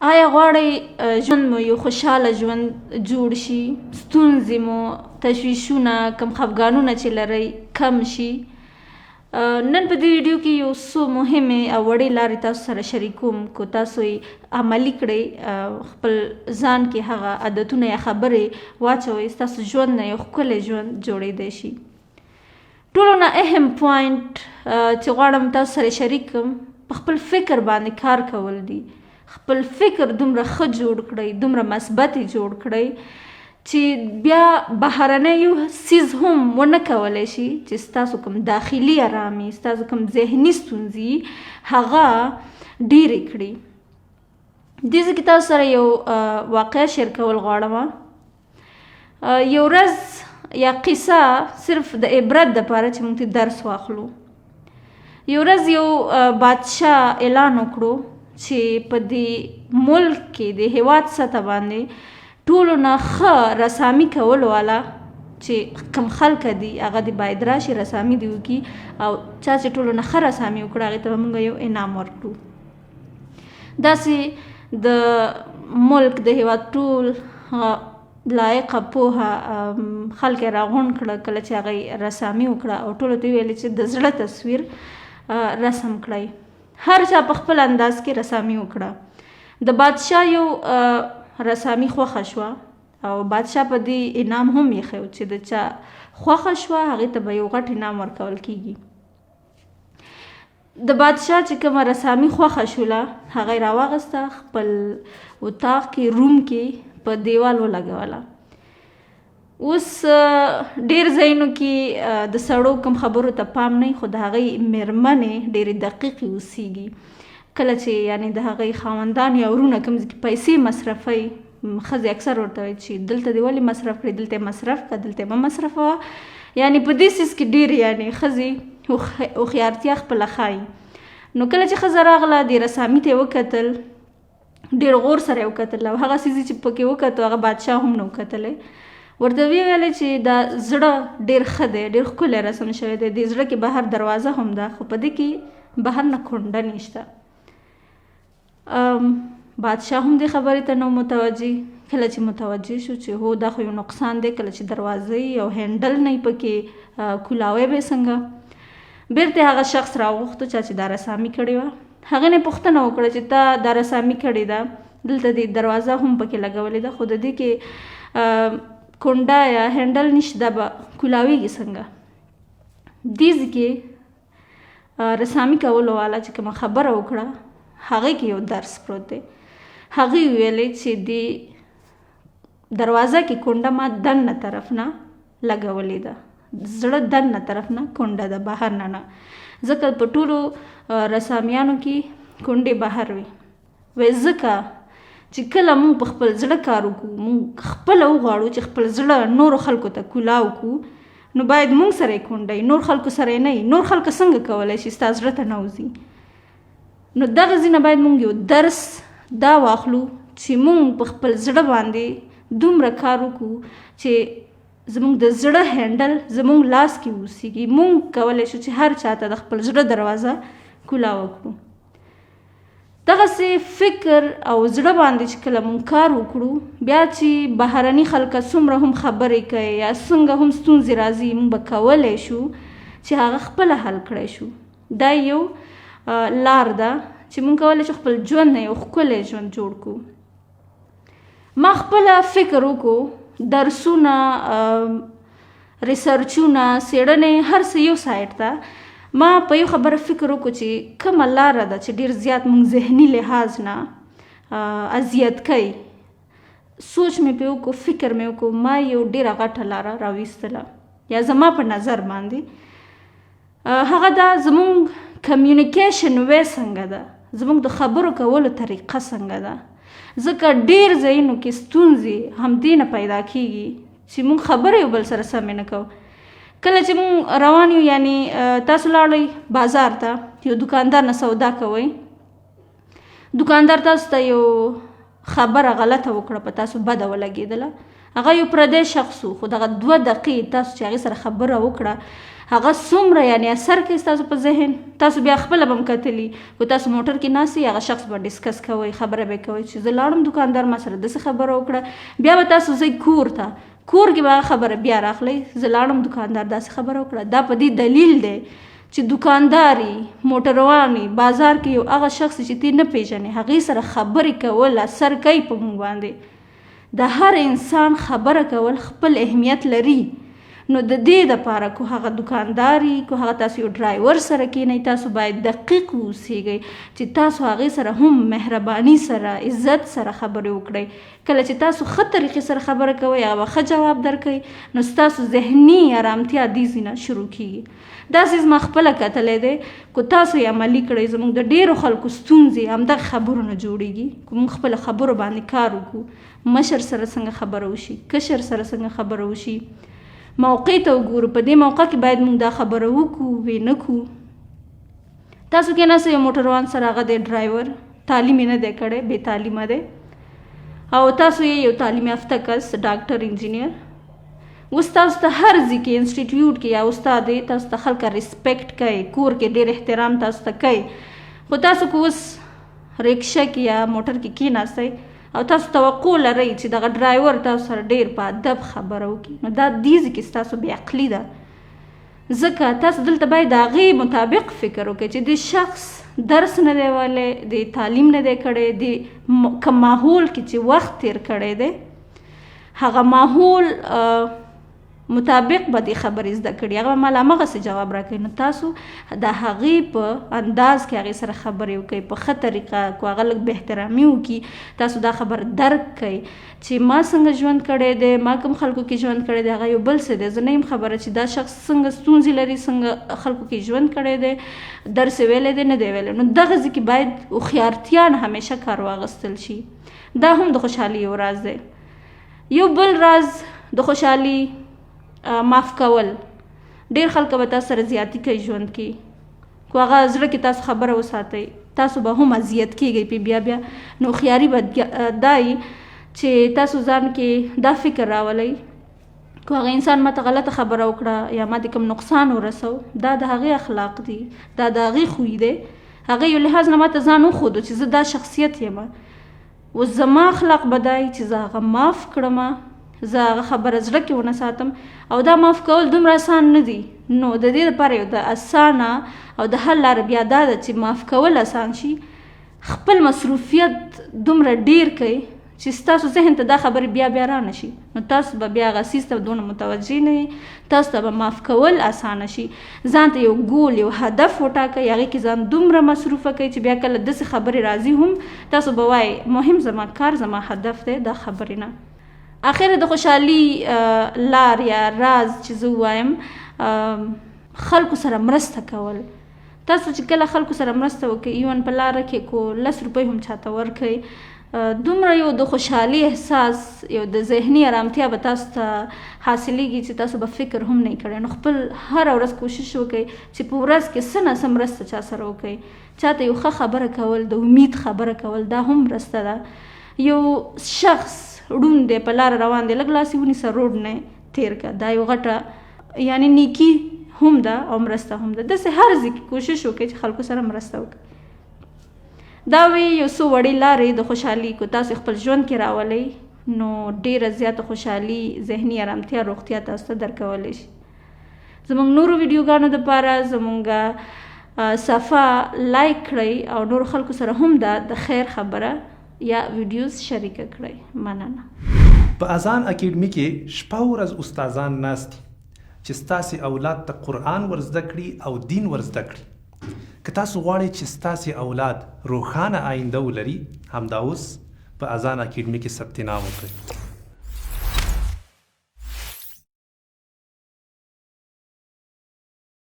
آیا غواړئ ژوند مو یو خوشحاله ژوند جوړ شي، ستونزې مو، تشویشونه، کم خفګانونه چې لرئ کم شي؟ نن په دې ویډیو کې یو څو مهمې او وړې لارې تاسو سره شریکوم، که تاسو یې عملي کړئ، خپل ځان کې هغه عادتونه یا خبرې واچوئ، ستاسو ژوند نه یو ښکلی ژوند جوړېدی شي. ټولو نه اهم پوینټ چې غواړم تاسو سره شریک کړم، په خپل فکر باندې کار کول دي. خپل فکر دومره ښه جوړ کړئ، دومره مثبت یې جوړ کړئ چې بیا بهرنی یو څیز هم ونه کولی شي چې ستاسو کوم داخلي ارامي، ستاسو کوم ذهني ستونزې هغه ډېرې کړي. دې ځای کې تاسو سره یو واقعه شیر کول غواړم. یو ورځ یا قصه صرف د عبرت دپاره چې موږ ترې درس واخلو. یو ورځ یو بادشاه اعلان وکړو چې په دې ملک کې، د هیواد سطح باندې ټولو نه ښه رسامي کولو والا چې کم خلک دي هغه دې باید راشي، رسامي دې وکړي، او چا چې ټولو نه ښه رسامي وکړه هغې ته به موږ یو انعام ورکړو. داسې د ملک د هیواد ټول لایقه پوهه خلک یې راغونډ کړه. کله چې هغه یې رسامي وکړه او ټولو ته یې وویل چې د زړه تصویر رسم کړئ. هر چا په خپل انداز کې رسامي وکړه. د بادشاه یو رسامي خوښه شوه او بادشاه په دې انعام هم ایښی و چې د چا خوښه شوه هغې ته به یو غټ انعام ورکول کیږي. د بادشاه چې کومه رسامي خوښه شوله هغه یې راواغسته، خپل اتاق کې، روم کې په دیوال ولګوله. اوس ډېر ځایونو کې د سړو کوم خبرو ته پام نه، خو د هغې مېرمنې ډېرې دقیقې اوسیږي. کله چې یعنې د هغې خاوندان یا ورونه کوم ځای کې پیسې مصرفوي، ښځې اکثر ورته وایي چې دلته دې ولې مصرف کړې، دلته یې مصرف کړه، دلته یې مه مصرفوه. یعنې په دې څیز کې ډېر یعنې ښځې هوښیارتیا خپله ښایي. نو کله چې ښځه راغله دې رسامي ته یې وکتل، ډېر غور سره یې وکتل او هغه څیز چې پکې وکتو هغه بادشاه هم نه وکتلی. ورته ویې ویلې چې دا زړه ډېر ښه دی، ډېر ښکلی رسم شوی دی، دې زړه کې بهر دروازه هم ده، خو په دې کې بهر نه کونډه نشته. بادشاه هم دې خبرې ته نه متوجه. کله چې متوجه شو چې هو دا خو یو نقصان دی، کله چې دروازه یې او هینډل نه یې پکې کولاوی به یې څنګه. بیرته هغه شخص راوغوښتو چا چې دا رسامي کړې وه. هغې نه پوښتنه وکړه چې تا دا رسامي کړې ده، دلته دې دروازه هم پکې لګولې ده، خو د دې کې کونډه یا هینډل نشته، دا به کولاویږي څنګه؟ دې ځای کې رسامي کولو والا چې کومه خبره وکړه هغې کې یو درس پروت دی. هغې وویلې چې دې دروازه کې کونډه ما دننه طرف نه لګولې ده، زړه دننه طرف نه کونډه ده، بهر نه نه، ځکه په ټولو رسامیانو کې کونډې بهر وي. وایي ځکه چې کله موږ په خپل زړه کار وکړو، موږ خپله وغواړو چې خپل زړه نورو خلکو ته کولاو کړو، نو باید موږ سره یې کونډه وي، نور خلکو سره یې نه وي. نور خلک څنګه کولی شي ستا زړه ته نه وځي؟ نو دغه ځینه باید موږ یو درس دا واخلو چې موږ په خپل زړه باندې دومره کار وکړو چې زموږ د زړه هینډل زموږ لاس کې اوسیږي. موږ کولی شو چې هر چا ته د خپل زړه دروازه کولاوه کړو. دغسې فکر او زړه باندې چې کله موږ کار وکړو، بیا چې بهرني خلک څومره هم خبرې کوي یا څنګه هم ستونزې راځي، موږ به کولی شو چې هغه خپله حل کړی شو. دا یو لار ده چې موږ کولی شو خپل ژوند نه یو ښکلی ژوند جوړ کړو. ما خپله فکر وکړو، درسونه، ریسرچونه، څېړنې، هر څه یو سایډ ته، ما په یو خبره فکر وکړو چې کومه لاره ده چې ډېر زیات موږ ذهني لحاظ نه اذیت کوي. سوچ مې پرې وکړو، فکر مې وکړو، ما یو ډېره غټه لاره راویستله، یا زما په نظر باندې هغه دا زموږ کمیونیکیشن وی څنګه ده، زموږ د خبرو کولو طریقه څنګه ده. ځکه ډېر ځایونو کې ستونزې همدې نه پیدا کیږي چې موږ خبرې یو بل سره سمې نه کوو. کله چې موږ روان یو، یعنې تاسو لاړئ بازار ته، یو دکاندار نه سودا کوئ، دکاندار تاسو ته یو خبره غلطه وکړه، په تاسو بده ولګېدله، هغه یو پردی شخص و، خو دغه 2 دقیقې تاسو چې هغې سره خبره وکړه، هغه څومره یعنی اثر کوي ستاسو په ذهن. تاسو بیا خپله به هم کتلي، که تاسو موټر کې ناست یئ، هغه شخص به ډسکس کوئ، خبره به کوئ چې زه لاړم دکاندار ما سره داسې خبره وکړه. بیا به تاسو ځئ کور ته، کور کې به هغه خبره بیا راخلئ، زه لاړم دکاندار داسې خبره وکړه. دا په دې دلیل دی چې دکانداري، موټرواني، بازار کې یو هغه شخص چې تی نه پیژنې، هغې سره خبرې کول اثر کوي په موږ باندې. د هر انسان خبره کول خپل اهمیت لري. نو د دې دپاره کو هغه دکانداري، کو هغه تاسو یو ډرایور سره کینئ، تاسو باید دقیق واوسیږئ چې تاسو هغې سره هم مهرباني سره، عزت سره خبرې وکړئ. کله چې تاسو ښه طریقې سره خبره کوئ، هغه به ښه جواب درکوي، نو ستاسو ذهني ارامتیا دې ځای نه شروع کیږي. دا څیز ما خپله کتلی دی، که تاسو یې عملي کړئ، زموږ د ډېرو خلکو ستونزې همدغه خبرو نه جوړیږي. که موږ خپله خبرو باندې کار وکړو، مشر سره څنګه خبره وشي، کشر سره څنګه خبره وشي، موقع ته وګورو، په دې موقع کې باید موږ دا خبره وکړو وې نه کړو. تاسو کېناستئ یو موټروان سره، هغه دی ډرایور، تعلیم یې نه دی کړی، بې تعلیمه دی، او تاسو یې یو تعلیم یافته کس، ډاکټر، انجینر. اوس تاسو ته هر ځای کې، انسټیټیوټ کې یا استاد یې، تاسو ته خلک ریسپیکټ کوي، کور کې ډېر احترام تاسو ته کوي. خو تاسو که اوس ریکشه کې یا موټر کې کېناستئ او تاسو توقع لرئ چې دغه ډرایور تاسو سره ډېر په ادب خبره وکړي، نو دا دې ځای کې ستاسو بې عقلي ده. ځکه تاسو دلته باید د هغې مطابق فکر وکړئ چې د شخص درس نه دی ویلی، د تعلیم نه دی کړی، د کوم ماحول کې چې وخت تیر کړی دی، هغه ماحول مطابق به دې خبرې زده کړي، هغه به ماله هماغسې جواب راکوي. نو تاسو د هغې په انداز کې هغې سره خبرې وکړئ په ښه طریقه. که هغه لږ بې احترامي وکړي، تاسو دا خبره درک کړئ چې ما څنګه ژوند کړی دی، ما کوم خلکو کې ژوند کړی دی، هغه یو بل څه دی. زه نه یم خبره چې دا شخص څنګه ستونزې لري، څنګه خلکو کې ژوند کړی دی، درس یې ویلی دی، نه دی ویلی. نو دغه ځای کې باید هوښیارتیا نه همیشه کار واخیستل شي. دا هم د خوشحالي یو راز دی. یو بل راز د خوشحالي، معاف کول. ډېر خلک به تاسو سره زیاتی کوي ژوند کې، که هغه زړه کې تاسو خبره وساتئ، تاسو به هم اذیت کیږئ پې بیا بیا. نو هوښیاري به دا وي چې تاسو ځان کې دا فکر راولئ، که هغه انسان ماته غلطه خبره وکړه یا ما ته کوم نقصان ورسو، دا د هغې اخلاق دي، دا د هغې خوی دی، هغې یو لحاظ نه ماته ځان وښودو چې زه دا شخصیت یم. اوس زما اخلاق به دا وي چې زه هغه معاف کړم، زه هغه خبره زړه کې ونه ساتم. او دا معاف کول دومره اسان نه دي. نو د دې لپاره یو د اسانه او د حل لاره بیا دا ده چې معاف کول اسان شي، خپل مصروفیت دومره ډیر کړئ چې ستاسو ذهن ته دا خبرې بیا بیا را نه شي. نو تاسو به بیا هغه څیز ته دونه متوجه نه یئ، تاسو ته به معاف کول اسانه شي. ځان ته یو ګول، یو هدف وټاکئ، هغې کې ځان دومره مصروفه کړئ چې بیا کله داسې خبرې راځي هم تاسو به وایئ مهم زما کار، زما هدف دی، دا خبرې نه. اخر د خوشحالي لار یا راز چې زه ووایم، خلکو سره مرسته کول. تاسو چې کله خلکو سره مرسته وکړئ، ایون په لاره کې کو 10 روپۍ هم چاته ورکړئ، دومره یو د خوشحالي احساس، یو د ذهني ارامتیا به تاسو ته حاصلېږي چې تاسو به فکر هم نه کړئ. نو خپل هره ورځ کوشش وکړئ چې په ورځ کې څه نه څه مرسته چا سره وکړئ. چاته یو ښه خبره کول، د امید خبره کول، دا هم مرسته ده. یو شخص ړوند دی، په لاره روان دی، لږ لاس یې ونیسه، روډ نه تېر کړه، دا یو غټه یعنی نیکي هم ده او مرسته هم ده. داسې هر ځای کې کوشش وکړئ چې خلکو سره مرسته وکړئ. دا وی یو څو وړې لارې د خوشحالي، که تاسو خپل ژوند کې راولئ نو ډېره زیاته خوشحالي، ذهني ارامتیا، روغتیا تاسو ته درکولی شي. زموږ نورو ویډیوګانو دپاره زموږ صفحه لایک کړئ او نورو خلکو سره هم دا د خیر خبره یا ویډیوز شریکه کړئ. مننه. په اذان اکیډمي کې شپه ورځ استادان ناست دي چې ستاسې اولاد ته قرآن ورزده کړي او دین ورزده کړي. که تاسو غواړئ چې ستاسې اولاد روښانه آینده ولري، همدا اوس په اذان اکیډمي کې ثبت نام وکړئ.